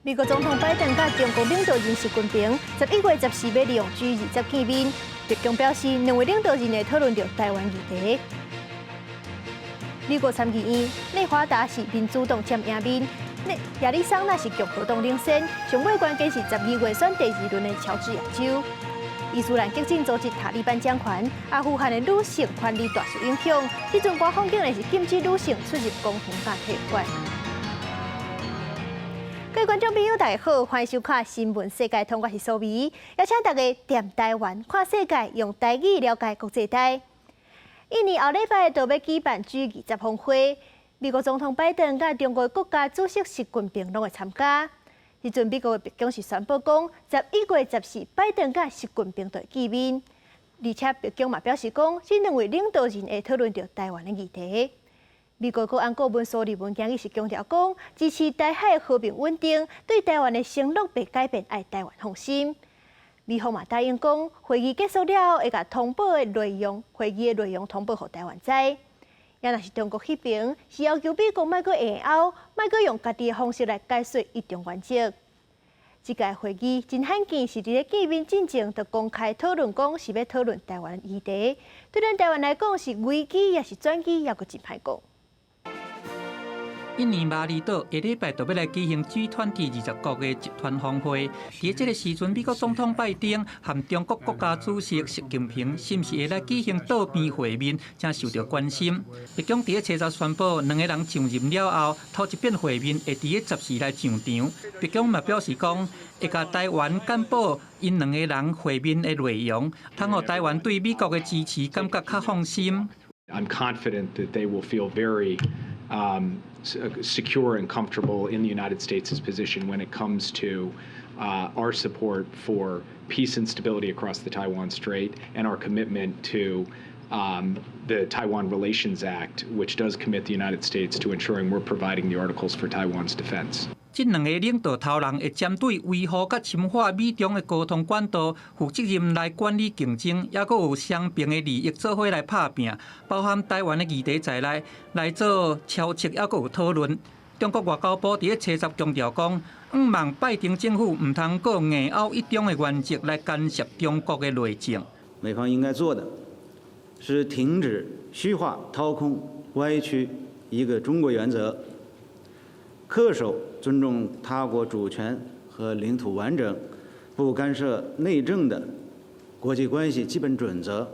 美國總統拜登佮中國領導人習近平11月14欲利用 G20見面，白宮表示兩位領導人會討論著台灣議題。美國參議院內華達是民主黨佔贏面，亞利桑那是共和黨領先，上尾關鍵是12月選第二輪的喬治亞州。伊斯蘭激進組織塔利班掌權，阿富汗的女性權利大受影響。這陣官方竟然是禁止女性出入公園佮體育館。各位觀眾朋友，大家好，歡迎收看《新聞世界通》，我是蘇美，邀請大家踮台灣看世界，用台語了解國際大。印尼後禮拜就欲舉辦 G20峰會，美國總統拜登佮中國國家主席習近平攏會參加。彼陣美國的白宮是宣布講，11月14，拜登佮習近平就會見面，而且白宮嘛表示講，這兩位領導人會討論著台灣的議題。美國國安顧問蘇利文今日是強調講，支持台海和平穩定，對台灣的承諾袂改變，愛台灣放心。美方嘛答應講，會議結束了後，會共通報的內容，會議的內容通報予台灣知。也若是中國彼邊是要求美國莫閣硬拗，莫閣用家己的方式來解說一中原則。這屆會議真罕見，是佇咧見面進前就公開討論，講是欲討論台灣議題。對咱台灣來講是危機，抑是轉機，猶閣真歹講。印尼巴厘島下禮拜就欲來舉行 G20 20國的集團峰會。佇這个時陣，美國總統拜登和中國國家主席習近平是毋是會來舉行桌邊會面，正受著關心。白宮佇咧初十宣布，兩个人上任了後，頭一遍會面會佇咧14來上場。白宮嘛表示講，會共台灣簡報𪜶兩个人會面的內容，通予台灣對美國的支持感覺較放心。 I'm confident that they will feel very secure and comfortable in the United States' position when it comes to our support for peace and stability across the Taiwan Strait and our commitment to the Taiwan Relations Act, which does commit the United States to ensuring we're providing the articles for Taiwan's defense. 這兩个領導頭人會針對維護佮深化美中的溝通管道，負責任來管理競爭，猶閣有雙邊的利益做伙來拍拚，包含台灣的議題在內，來做敲測，猶閣有討論。中國外交部佇咧初十強調講，向望拜登政府毋通閣硬拗一中的原則來干涉中國的內政。美方應該做的是停止虛化、掏空、歪曲一個中國原則，恪守尊重他國主權和領土完整、不干涉內政的國際關係基本準則。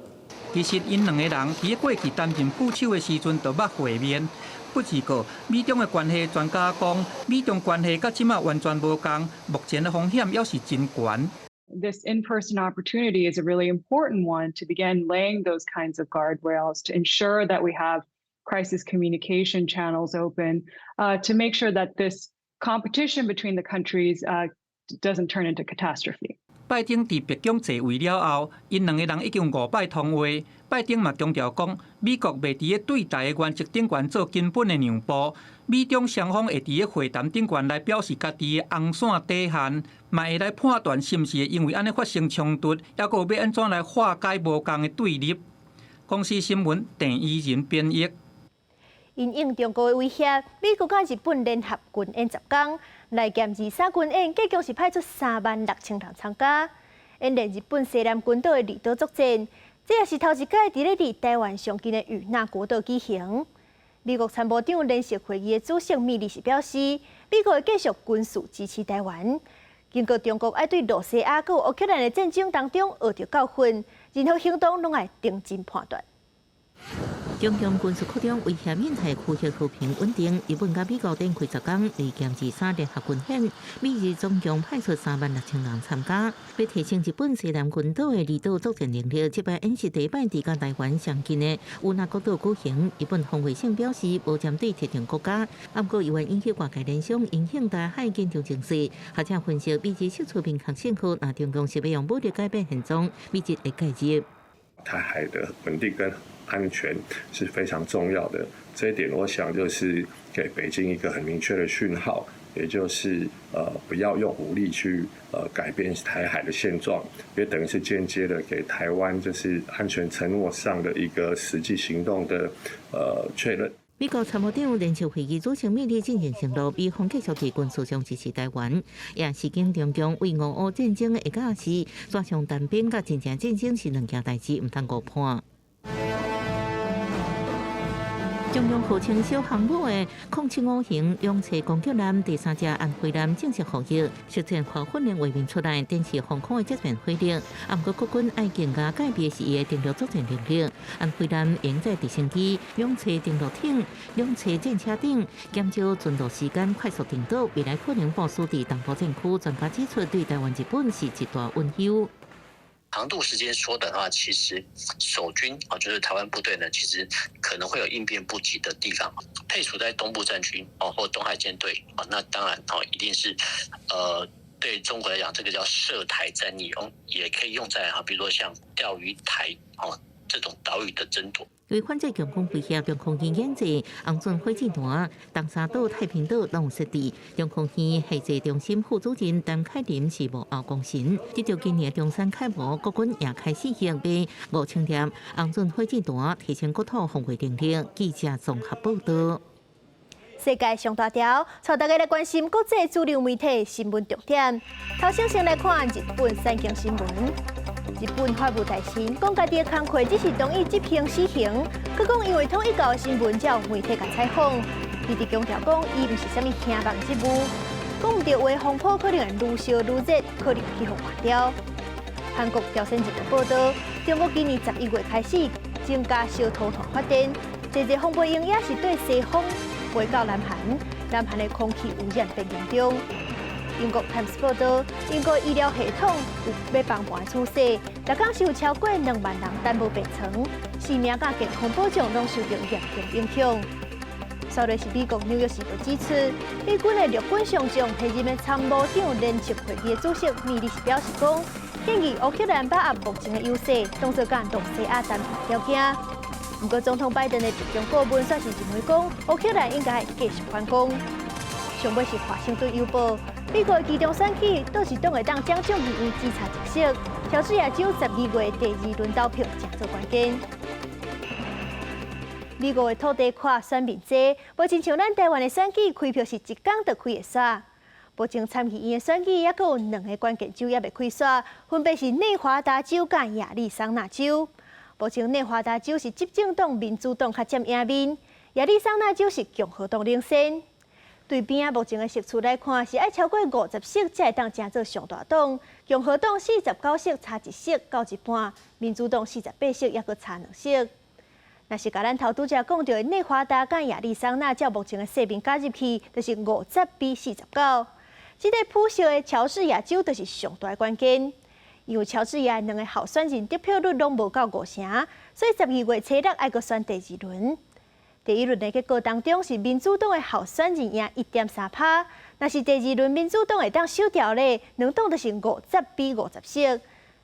其實，𪜶兩個人佇過去擔任副手的時陣就捌會面。不過，美中的關係專家講，美中關係佮這馬完全無仝，目前的風險猶是真懸。 This in-person opportunity is a really important one to begin laying those kinds of guardrails to ensure that we have crisis communication channels open, to make sure that this competition between the countries doesn't turn into catastrophe. 拜登佇白宮坐位了後，𪜶兩個人已經五擺通話。拜登嘛強調講，美國袂佇咧對台的原則頂懸做根本的讓步。美中雙方會佇咧會談頂懸來表示家己的紅線底線，嘛會來判斷是毋是會因為按呢發生衝突，猶閣欲按怎來化解無仝的對立。公視新聞鄭怡仁編譯。因應中國的威脅，美國佮日本聯合軍演10工，內劍23軍演，計共是派出36,000人參加，演練日本西南群島的離島作戰。這也是頭一擺佇咧離台灣上近的與那國島舉行。美國參謀長聯席會議的主席米利是表示，美國會繼續軍事支持台灣。警告中國愛對露西亞佮烏克蘭的戰爭當中學著教訓，任何行動攏愛認真判斷。中共軍事擴張威脅印太區域和平穩定。日本佮美國展開10工利劍23聯合軍演，美日總共派出36,000人參加，欲提升日本西南群島的離島作戰能力。這擺演習第一擺佇佮台灣相近的與那國島舉行。日本防衛省表示，無針對特定國家，毋過猶原引起外界聯想，影響台海緊張情勢。學者分析，美日釋出明確信號，若中共是欲用武力改變現狀，美日會介入。台海的穩定跟安全是非常重要的，這一點我想就是給北京一個很明確的訊號，也就是不要用武力去改變台海的現狀，也等於是間接的給台灣就是安全承諾上的一個實際行動的確認。美國參謀長聯席會議主席米利進前承諾，美方繼續佇軍事上支持台灣，也示警中共為俄烏戰爭的架勢，紙上談兵佮真正戰爭是兩件代誌，毋通誤判。中共號稱小航母的075型勇士攻擊艦第三隻安徽艦正式服役，實戰化訓練畫面出來，展示防空的作戰火力。啊，毋過國軍愛更加戒備是伊的登陸作戰能力。安徽艦用載直升機、勇士登陸艇、勇士戰車等，減少巡邏時間，快速登島，未來可能部署佇東部戰區。專家指出，對台灣日本是一大隱憂。航渡時間縮短的話，其實守軍啊，就是台灣部隊呢，其實可能會有應變不及的地方。配屬在東部戰區哦，或東海艦隊啊，那當然哦，一定是，對中國來講，這個叫涉台戰役哦，也可以用在哈，比如說像釣魚台哦這種島嶼的爭奪。為反制共軍威脅，中科院研製紅準火箭彈，東沙島、太平島攏有設置。中科院核子中心副主任陳凱琳是幕後功臣。直到今年中山開模，國軍也開始興備5000粒紅準火箭彈，提升國土防衛能力。記者綜合報道。世界上大條，帶大家來關心國際主流媒體新聞重點。頭先先來看日本產經新聞。日本法務大臣講家己的工課只是同意執行死刑，閣講因為統一教的新聞才有媒體共採訪。伊直強調講，伊毋是啥物輕慢職務，講毋對話風波可能會愈燒愈熱，可能去予換掉。韓國朝鮮日報報導，中國今年11月開始增加燒土炭發電，這個風波也是對西方飛到南韓，南韓的空氣污染變嚴重。英國《Times》報導，英國醫療系統有欲崩盤趨勢，逐工是有超過2萬人等無病床，生命佮健康保障攏受到嚴重影響。煞落是美國紐約時報指出，美軍的陸軍上將現任的參謀長聯席會議的主席米利是表示講，建議烏克蘭把握目前的優勢，當作佮羅西亞談判條件。毋過總統拜登的白宮顧問煞是認為講，烏克蘭應該繼續反攻。上尾是華盛頓郵報，美國的期中選舉，佗一黨會當將眾議院只差一席，喬治亞州12月第二輪投票誠做關鍵。美國的土地看選民濟，無親像咱台灣的選舉開票是一工就開會煞。目前參議院的選舉猶閣有兩个關鍵州猶未開煞，分別是內華達州佮亞利桑那州。目前內華達州是執政黨民主黨較佔贏面，亞利桑那州是共和黨領先。對邊仔目前的席次來看，是愛超過50席才會當成做上大黨。共和黨49席差一席到一半，民主黨48席猶閣差兩席。若是共咱頭拄才講著的內華達佮亞利桑那，照目前的勢面加入去，就是50比49。這個普席的喬治亞州就是上大關鍵，因為喬治亞兩个候選人得票率攏無夠五成，所以12月初六愛閣選第二輪。第一輪的結果當中，是民主黨的候選人贏1.3趴，若是第二輪民主黨會當守牢咧，兩黨就是50比50席，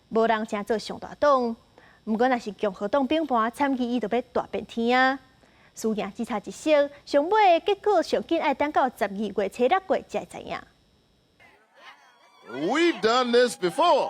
無人成做上大黨。毋過，若是共和黨崩盤，參議院就欲大變天啊！輸贏只差一席，上尾的結果上緊愛等到12月初六過才會知影。 We've done this before.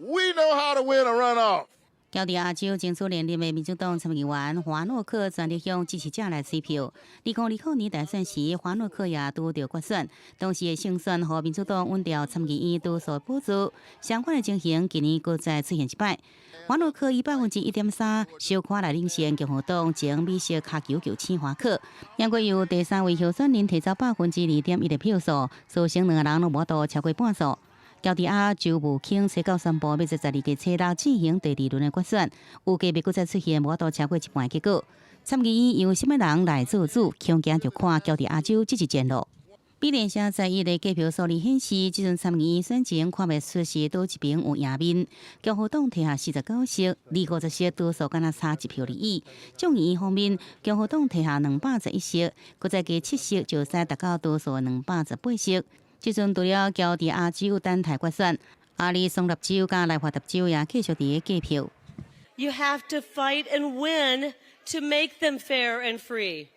We know how to win a runoff. 喬治亞州爭取連任的民主黨參議員華諾克全力向支持者來催票。2020年大選時，華諾克也拄著決選，當時的勝選予民主黨穩牢參議院多數寶座。相款的情形，今年閣再出現一擺。華諾克以1.3%小可來領先共和黨前美式跤球球星華克，不過由第三位候選人提走2.1%的票數，造成兩个人攏無度超過半數。喬治亞州務卿初九宣布，欲佇12月初六進行第二輪的決選，預計袂閣再出現無度超過一半的結果。參議院由啥物人來做主，恐驚就看喬治亞州這一戰囉。美聯社在伊的計票數字顯示，這陣參議院選情看袂出是佗一邊有贏面，共和黨提下49席，離50席多數敢若差一票而已。眾議院方面，共和黨提下211席，閣再加七席就使達到多數218席。這陣除了喬治亞州等待決選，亞利桑那州佮內華達州也繼續佇咧計票。 You have to fight and win to make them fair and free.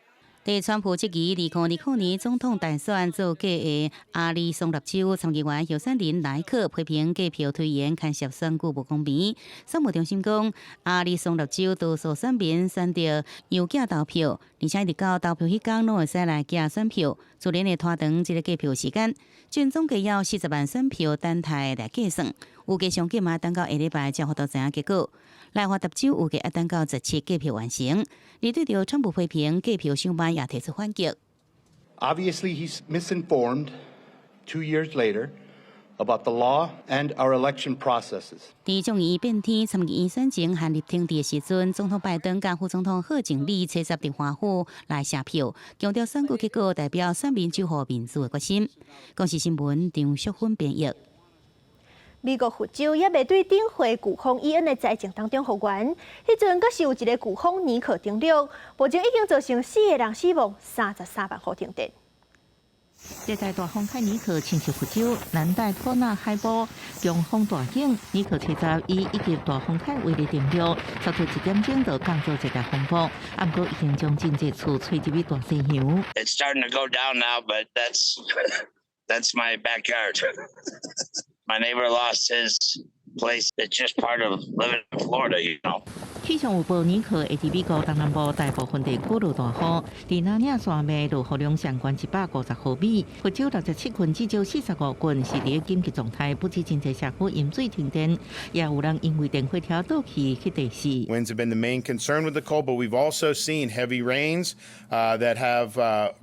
佇川普質疑2024年總統大選造假的亞利桑那州參議員候選人萊克批評計票推延牽涉選舉無公平。選務中心講，亞利桑那州多數選民選擇郵寄投票，而且一直到投票彼工攏會使來寄選票，自然會拖長這個計票時間。總計有40萬選票等待來計算，預計上緊嘛等到下禮拜才有法度知影結果。內華達州預計愛等到17計票完成。而對著川普批評計票傷慢，也提出反擊。 Obviously, he's misinformed 2 years later about the law and our election processes. 佇眾議院變天參議院選情陷入停滯的時陣，總統拜登佮副總統賀錦麗齊集佇華府來謝票，強調選舉結果代表選民守護民主的決心。公視新聞張淑芬編譯。美國佛州猶未對頂回颶風伊恩的災情當中復原，彼陣閣是有一个颶風妮可登陸，目前已經造成四个人死亡，33萬戶停電。熱帶大風妮可侵襲佛州南戴托納海部，強風大湧，妮可七十以一級大風帶威力登陸，差不多一點鐘就降做熱帶風暴，毋過已經將真濟厝吹入去大西洋。 It's starting to go down now, but that's my backyard. My neighbor lost his place. It's just part of living in Florida. 氣象預報妮可會佇美國東南部大部分地區落大雨，佇那領山脈落雨量上懸150毫米，佛州67郡至少45郡是佇緊急狀態，不止真濟社區淹水停電，也有人因為電火車倒去去地死。 Winds have been the main concern with the cold, but we've also seen heavy rains that have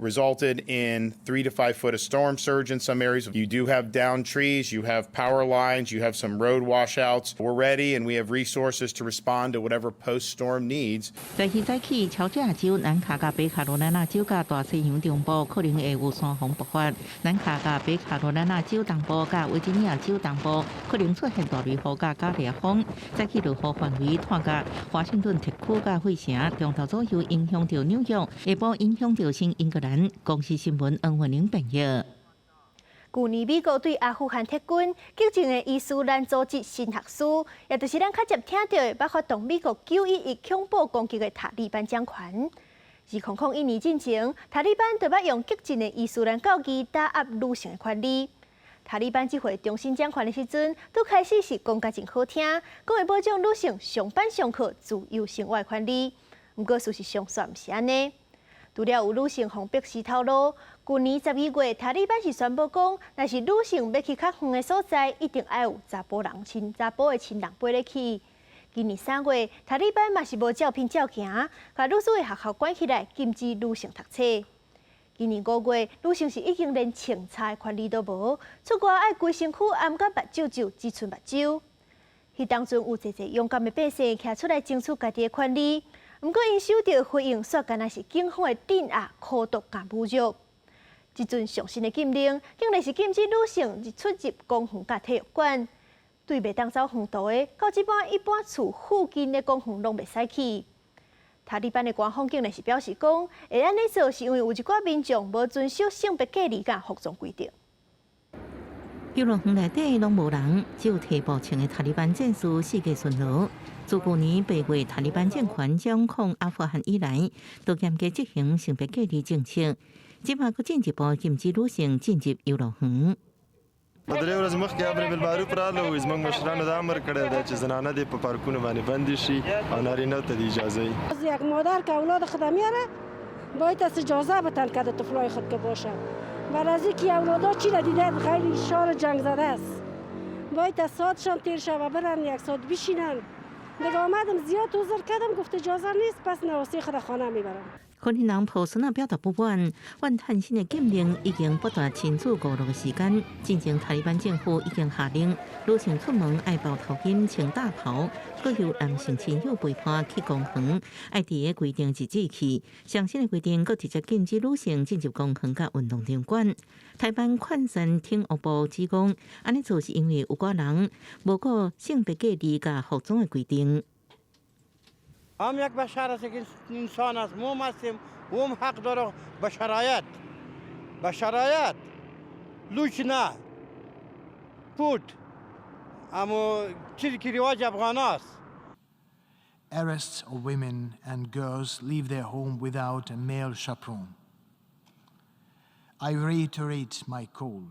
resulted in 3 to 5 foot of storm surge in some areas. You do have downed trees, you have power lines, you have some road washouts. We're ready and we have resources to respond to whatever post-storm needs. 在彼早起，喬治亞州南卡佮北卡羅來納州佮大西洋中部可能會有山洪爆發，南卡佮北卡羅來納州東部佮維吉尼亞州東部可能出現大雷雨佮加烈風。早起落雨範圍拖到華盛頓特區佮費城，中晝左右影響著紐約，下晡影響著新英格蘭。公視新聞黃雲玲編譯。舊年美國對阿富汗撤軍，激進的伊斯蘭組織新學士，也就是咱較捷聽著的，捌發動美國911恐怖攻擊的塔利班掌權。2001年進前，塔利班就捌用激進的伊斯蘭教義打壓女性的權利。塔利班這回重新掌權的時陣，拄開始是講甲真好聽，講會保障女性上班上課、自由生活的權利。毋過事實上煞毋是按呢。除了有女性予逼死頭路，舊年12月，塔利班是宣布講，若是女性欲去較遠的所在，一定愛有查埔人親查埔的親人陪咧去。今年3月，塔利班嘛是無照片照行，共女子的學校關起來，禁止女性讀冊。今年5月，女性是已經連穿衫的權利都無，出外愛規身軀掩甲目睭睭，只賰目睭。彼當陣有濟濟勇敢的百姓徛出來爭取家己的權利。毋過，𪜶受著回應，煞敢若是警方的鎮壓、苦毒佮侮辱。這陣上新的禁令，竟然是禁止女性出入公園佮體育館。對袂當走遠途的，到這擺一般厝附近的公園攏袂使去。塔利班的官方竟然是表示講，會按呢做是因為有一寡民眾無遵守性別隔離佮服裝規定。遊樂園內底攏無人，只有提步槍的塔利班戰士四界巡邏。自舊年8月塔利班政權掌控阿富汗以來，都嚴格執行性別隔離政策。這擺閣進一步禁止女性進入遊樂園。 3 ورځې مخکې امر بالمعروف راغله زموږ مشرانو دا امر کړی دی چې زنانه دې په پارکونو باندې بندې شي او نارینه ته دې اجازه وي. یک مادر که اولاد خود میاره باید از اجازه بتن که طفلای خود که باشه بر از اینکه اولادا چی ندیدن خیلی شار جنگ زده است باید از ساعتشان تیر شوه برن یک ساعت بشینن دیگه آمدم زیاد عذر کردم گفت اجازه نیست پس نواسه خود خانه میبرم. 可能人抱孫仔表達不滿，怨嘆新的禁令已經不斷親子娛樂的時間。進前塔利班政府已經下令女性出門愛包頭巾、穿大袍，閣由男性親友陪伴去公園，愛佇個規定日子去。上新的規定閣直接禁止女性進入公園佮運動場館。台灣勸善體育部指講，按呢做是因為有寡人無顧性別隔離佮服裝的規定。 هم یک بشر است که انسان است ما هستیم او هم حق داره به شرایط لوچ نه پوت اما چیزی که رواج افغان است. Arrests of women and girls leave their home without a male chaperone. I reiterate my call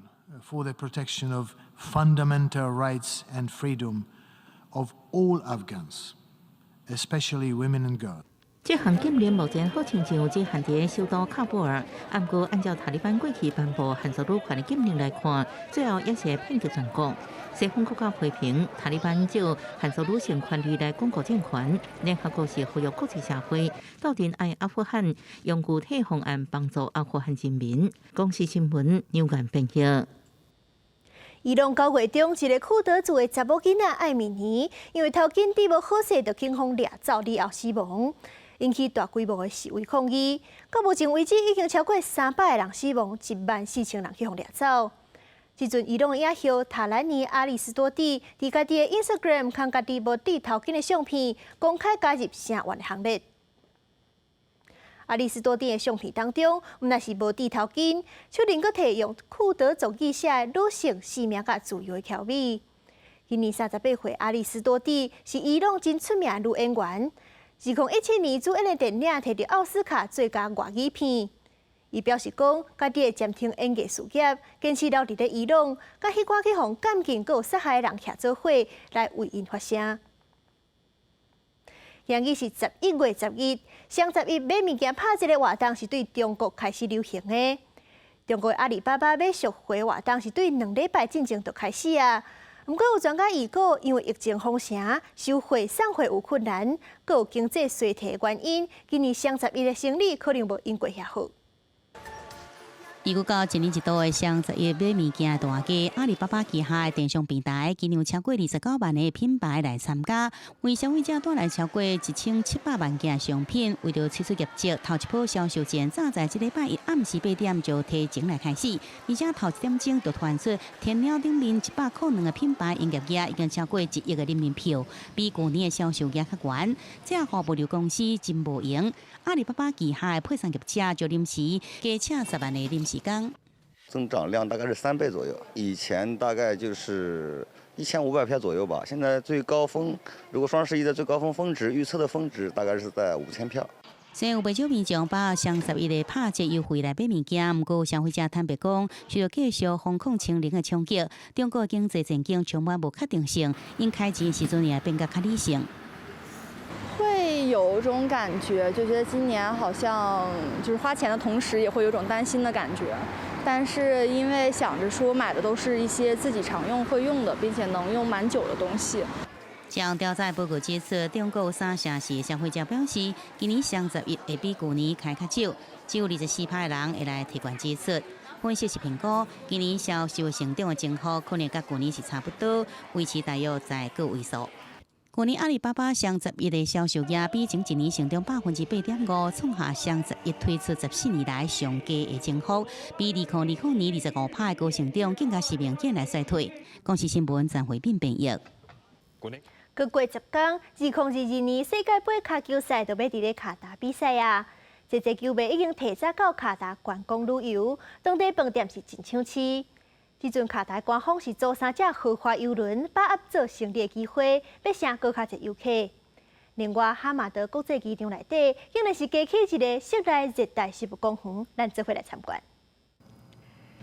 for the protection of fundamental rights and freedom of all Afghans, especially women and girls. 這項禁令目前好親像只限佇首都喀布爾，毋過按照塔利班過去頒布限縮女權的禁令來看，最後也是會遍及全國。西方國家批評塔利班借限縮女性權利來鞏固政權，聯合國是呼籲國際社會鬥陣愛阿富汗，用具體方案幫助阿富汗人民。公視新聞劉元編譯。伊朗9月中，一个庫德族的查某囡仔艾米尼，因為頭巾戴無好勢，就警方掠走以後死亡，引起大規模的示威抗議。到目前為止，已經超過300個人死亡，1萬4千人去予掠走。這陣伊朗影后塔蘭尼阿里斯多蒂佇家己的 Instagram 囥家己無戴頭巾的相片，公開加入聲援的行列。阿里斯多蒂的相片當中，毋但是無戴頭巾，手裡閣提用庫德族語寫的女性生命佮自由的標語。今年38歲，阿里斯多蒂是伊朗真出名的女演員。2017年主演的電影摕著奧斯卡最佳外語片。伊表示講，家己會暫停演藝事業，堅持留佇咧伊朗，佮彼寡去予監禁閣有殺害的人徛做伙來為𪜶發聲。今日是11月11，雙十一買物件拍折的活動是對中國開始流行的。中國阿里巴巴買贖回活動是對2禮拜進前就開始啊。毋過有專家預估，因為疫情封城，收貨送貨有困難，閣有經濟衰退的原因，今年雙十一的生意可能無往過遐好。預估到一年一度的雙十一買物件大街，阿里巴巴旗下的電商平台今年有超過29萬个品牌來參加，為消費者帶來超過1700萬件商品。為著催出業績，頭一波銷售戰早在這禮拜一暗時8點就提前來開始，而且頭一點鐘就傳出天貓頂面102個品牌營業額已經超過1億个人民幣，比舊年的銷售額較懸。這予物流公司真無閒，阿里巴巴旗下的配送業者就臨時加請10萬个臨時工。增長量大概是3倍左右，以前大概就是1500票左右吧，現在最高峰，如果雙十一的最高峰峰值預測的峰值大概是在5000票。雖然有袂少民眾把握雙十一的拍折優惠來買物件，毋過消費者坦白講，受到繼續封控清零的衝擊，中國經濟前景充滿無確定性，𪜶開錢時陣也變甲較理性。會有種感覺，就覺得今年好像就是花錢的同時，也會有種擔心的感覺。但是因為想着說買的都是一些自己常用會用的，並且能用蠻久的東西。這項調查報告指出，中國三城市消費者表示，今年雙十一會比舊年開較少，只有24%的人會來提懸支出。分析師評估，今年銷售成長的增幅可能佮舊年是差不多，維持大約在個位數。舊年阿里巴巴雙十一的銷售額比前一年成長8.5%，創下雙十一推出14年來上低的增幅，比2020年25%的高成長更加是明顯來衰退。公視新聞張惠敏編譯。閣過10天，2022年世界盃跤球賽就欲佇咧卡達比賽啊！濟濟球迷已經提早到卡達觀光旅遊，當地飯店是真搶市。這陣卡達官方是租三隻豪華郵輪，把握做生意的機會，欲吸閣較濟遊客。另外，哈馬德國際機場內底竟然是加起一个室內熱帶植物公園，咱做伙來參觀。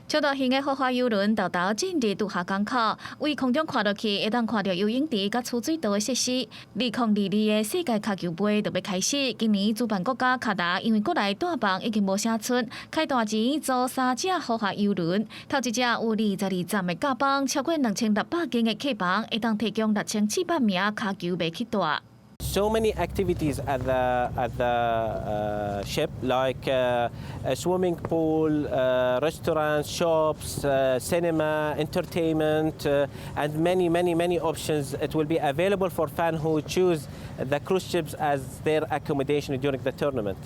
超大型的豪華郵輪豆豆進入杜哈港口，對空中看落去，會當看著游泳池佮儲水道的設施。2022的世界跤球杯就欲開始，今年主辦國家卡達因為國內大房已經無啥賰，開大錢租三隻豪華郵輪，頭一隻有22層的甲板，超過2600間的客房，會當提供6700名跤球迷去蹛。 So many activities at the ship, like a swimming pool, restaurants, shops, cinema, entertainment, and many, many, many options. It will be available for fans who choose the cruise ships as their accommodation during the tournament.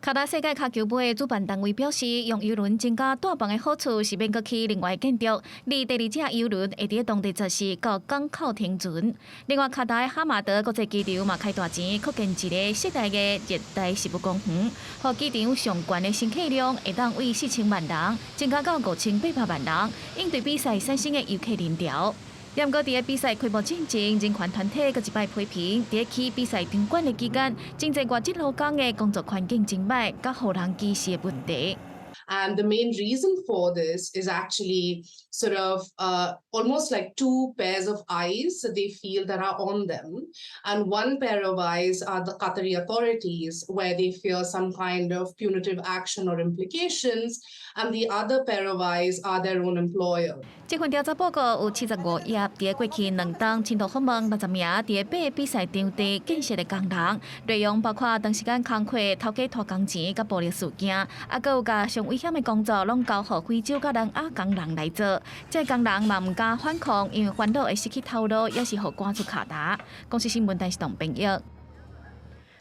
卡達世界跤球杯的主辦單位表示，用郵輪增加蹛房的好處是免閣起另外建築，而第二隻郵輪會佇當地十四到港口停船。另外，卡達的哈馬德國際機場嘛開大錢擴建一个室內的熱帶植物公園，予機場上懸的乘客量會當為4000萬人增加到5800萬人，應對比賽產生的遊客人潮。毋過佇比賽開幕進前，人權團體閣一擺批評，佇起比賽場館的期間，真濟外籍勞工的工作環境真䆀，佮予人歧視的問題。 And the main reason for this is actually sort of almost like two pairs of eyes that they feel that are on them. And one pair of eyes are the Qatari authorities, where they fear some kind of punitive action or implications. And the other pair of eyes are their own employer. 這份調查報告有75頁，佇過去2冬親自訪問60名佇八个比賽場地見習的工人，內容包括長時間工課、頭家拖工錢佮暴力事件，啊，閣有共上危險的工作攏交予非洲佮南亞工人來做。這工人嘛毋敢反抗，因為煩惱會失去頭路，抑是予趕出跤頭。公視新聞台是董編譯。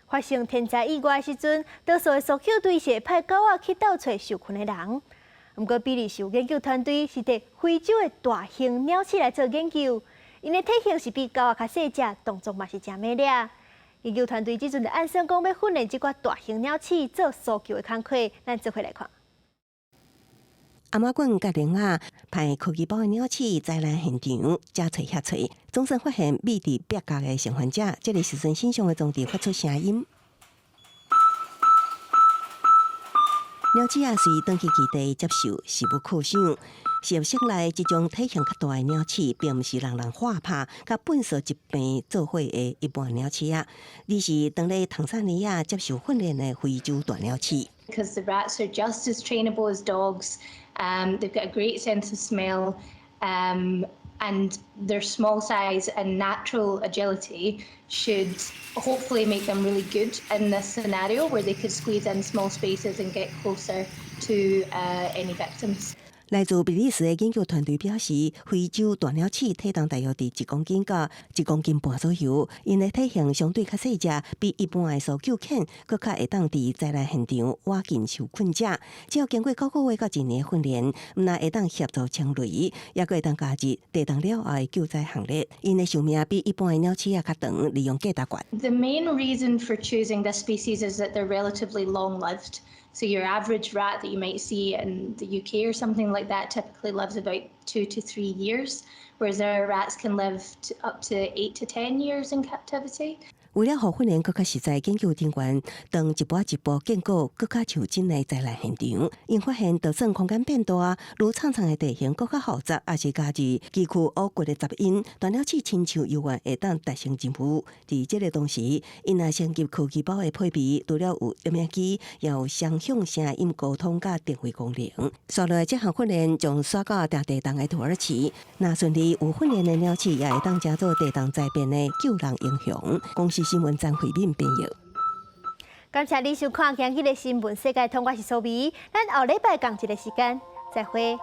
發生天災意外時陣，多數的搜救隊是會派狗仔去鬥揣受困的人。毋過比利時有研究團隊是佇非洲的大型鳥鼠來做研究，𪜶的體型是比狗仔較細隻，動作嘛是誠猛掠。研究團隊這陣就按算講欲訓練這寡大型鳥鼠做搜救的工課，咱做伙來看。亞馬遜佮羚仔派科技包的鳥鼠災難現場，遮揣遐揣，總算發現覕佇壁角的生還者。這个時陣身上的裝置發出聲音。鳥鼠仔隨轉去基地接受食物犒賞。實驗室內這種體型較大的鳥鼠，並毋是人人喝拍，佮糞掃一病做伙的一般鳥鼠仔，而是當咧坦桑尼亞接受訓練的非洲大鳥鼠。 Because the rats are just as trainable as dogs. They've got a great sense of smell, and their small size and natural agility should hopefully make them really good in this scenario where they could squeeze in small spaces and get closer to any victims. 來自比利時的研究團隊表示，非洲大鳥鼠體重大約佇1公斤到1公斤半左右，𪜶的體型相對較細隻，比一般的搜救犬閣較會當佇災難現場倚近受困者。只要經過9個月到一年訓練，毋但會當協助清雷，猶閣會當加入地動了後的救災行列。𪜶的壽命比一般的鳥鼠仔較長，利用價值懸。 The main reason for choosing this species is that they're relatively long-lived. So your average rat that you might see in the UK or something like that typically lives about 2 to 3 years, whereas our rats can live up to 8 to 10 years in captivity. 為了予訓練閣較實在，研究人員當一步一步建構閣較像真的災難現場，𪜶發現，就算空間變大，愈傖傖的地形閣較複雜，抑是加入崎嶇烏骨的雜音，大鳥鼠親像猶原會當達成任務。佇這个同時，𪜶也升級科技包的配備，除了有攝影機，也有雙向聲音溝通佮定位功能。紲落來這項訓練將徙到地動的土耳其，若順利有訓練的鳥鼠，也會當成做地動災變的救人英雄。公視新聞張慧敏編譯。感謝你收看今日的新聞世界通，我是蘇美，咱後禮拜仝一个時間再會。